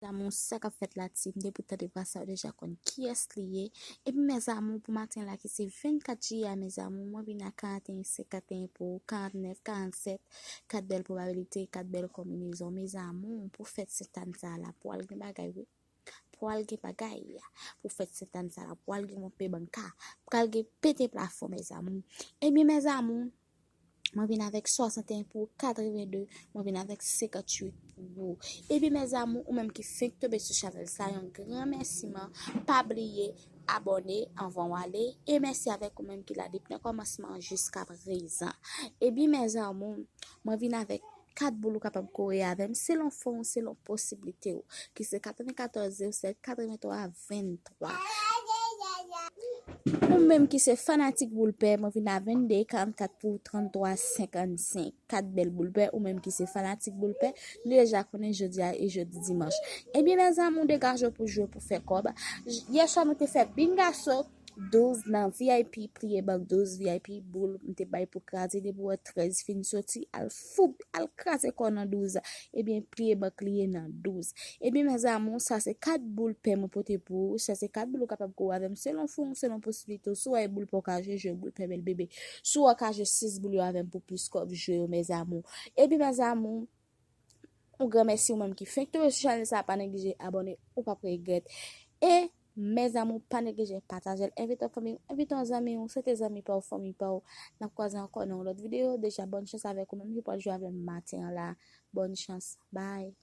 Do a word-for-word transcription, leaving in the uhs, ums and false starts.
Mes amours, sa k ap fèt la, team? Depi w tande vwa sa, w deja konn kiyès li ye. Epi mes amours, pou maten la ki se vennkat jiyè a, mes amours, mwen vin ak karannteyen senkanteyen pou ou, karannèf karannsèt, kat bèl pwobabilite, kat bèl konbinezon. Mes amours, pou fèt Sentàn sa a la, pwal gen bagay, wi. Pwal gen bagay. Pou fèt Sentàn sa a la, pwal gen monpe banka, pwal gen pete plafon, mes amours. Ebyen mes amours, mwen vin avèk swasanteyen pou ou, katrevenndez, mwen vin avèk senkantuit pou ou. Epi mes amours, ou menm ki fenk tonbe sou chanèl sa, yon gran mèsiman. Pa bliye abòne anvan w ale. E mèsi avèk ou menm ki la depi nan kòmansman jiska prezan. Ebyen mes amours, mwen vin avèk kat boul ou kapab kore avè m selon fon ou, selon posiblite ou, ki se katrevenkatòz zewo sèt katreventwa venntwa. Ou menm ki se fanatik boul pè, mwen vin a vennde karannkat pou trannntwa senkannsenk. Kat bèl boul pè, ou menm ki se fanatik boul pè, nou deja konnen jodi a e jodi dimanch. Ebyen mes amours, degaje w pou jwe, pou fè kòb. Yè swa nou te fè bingaso douz nan V I P, pliye bank douz V I P, boul m te bay pou kraze, depi w wè trèz fin soti, al foub, al kraze kò w nan douz. Ebyen pliye bank li ye nan douz. Ebyen mes amours, sa se kat boul pè mwen pote pou ou. Sa se kat boul ou kapab kore avè m selon fon ou, selon posiblite ou. Si w wè e boul pè w ka jwe, jwe boul pè bèl bebe. Si w wè w ka jwe sis boul yo avè m pou plis kòb, jwe yo mes amours. Epi mes amours, yon gran mèsi ou menm ki fenk tonbe sou chanèl sa, pa neglije abòne, ou p ap regrèt. E mes amours, pa neglije pataje l, envite yon fanmi w, envite yon zanmi w, se te zanmi pa w, fanmi pa w. N ap kwaze ankò nan yon lòt videyo. Deja bòn chans avèk ou menm ki pral jwe avè m maten an la. Bòn chans. Bye.